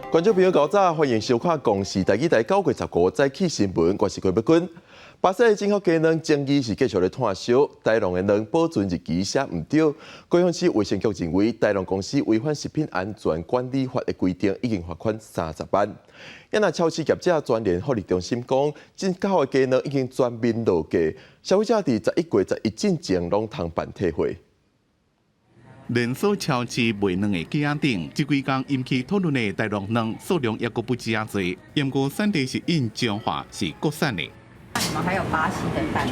觀眾朋友，早晨，歡迎收看公視台語台9月15早起新聞，我是郭碧君。巴西的進口雞卵爭議是繼續咧湠燒，大農的卵保存日期寫毋對。高雄市衛生局認為，大農公司違反食品安全管理法的規定，已經罰款30萬。啊若超市業者全聯福利中心講，進口的雞卵已經全面落架，消費者佇11月11進前攏通辦退貨。連鎖超市賣卵的架仔頂，這幾工引起討論的大農卵數量猶閣不止遮濟，毋過產地是印彰化，是國產的。你們還有巴西的蛋？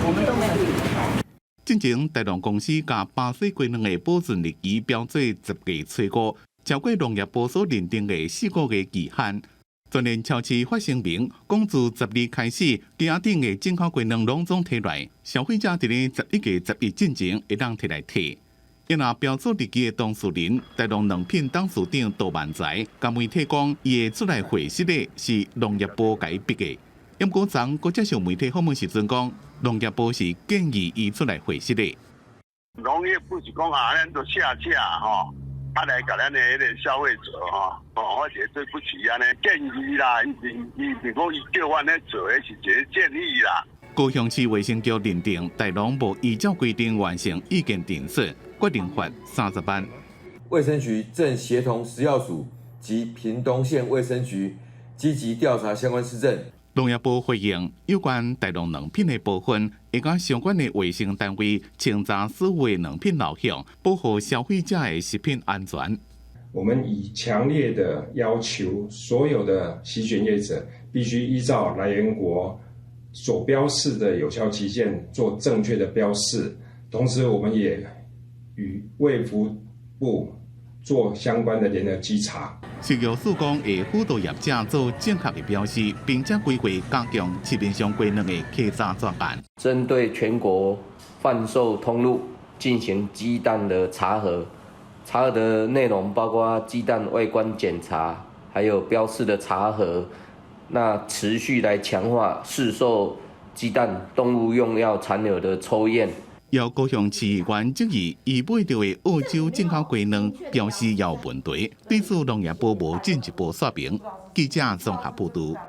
我們都沒有進口。進前大農公司共巴西雞卵的保存日期標做10個月初五，超過農業部所認定的4個月期限。全聯超市發聲明講，自12開始，架仔頂的進口雞卵攏總提來，消費者佇咧11月11進前會當提來退。啊若標注日期的當事人，大農卵品董事長杜萬才，共媒體講，伊會出來回釋的是農業部共伊逼的。毋過昨閣接受媒體訪問時陣講，農業部是建議伊出來回釋的。農業部是講啊，咱都下架吼。啊，來共咱的彼个消費者吼，哦，我覺得對不起按呢建議啦，伊是講伊叫阮咧做的是一个建議啦。高雄市衛生局認定大農無依照規定完成意見陳述，決定罰30萬。衛生局正協同食藥署及屏東縣衛生局積極調查相關事證。農業部回應有關大農卵品的部分，會佮相關的衛生單位清查所有卵品流向，保護消費者的食品安全。我們以強烈的要求，所有的洗選業者必須依照來源國所標示的有效期限做正確的標示。同時，我們也與衛福部做相關的聯合稽查。食藥署講會輔導業者做正確的標示，並且規劃加強市面上雞卵的稽查專案。針對全國販售通路進行雞蛋的查核，查核的內容包括雞蛋外觀檢查，還有標示的查核。那持續來強化市售雞蛋動物用藥殘留的抽驗。有高雄市議員質疑，伊買著的澳洲進口雞卵標示有問題，對此農業部無進一步說明。記者綜合報導。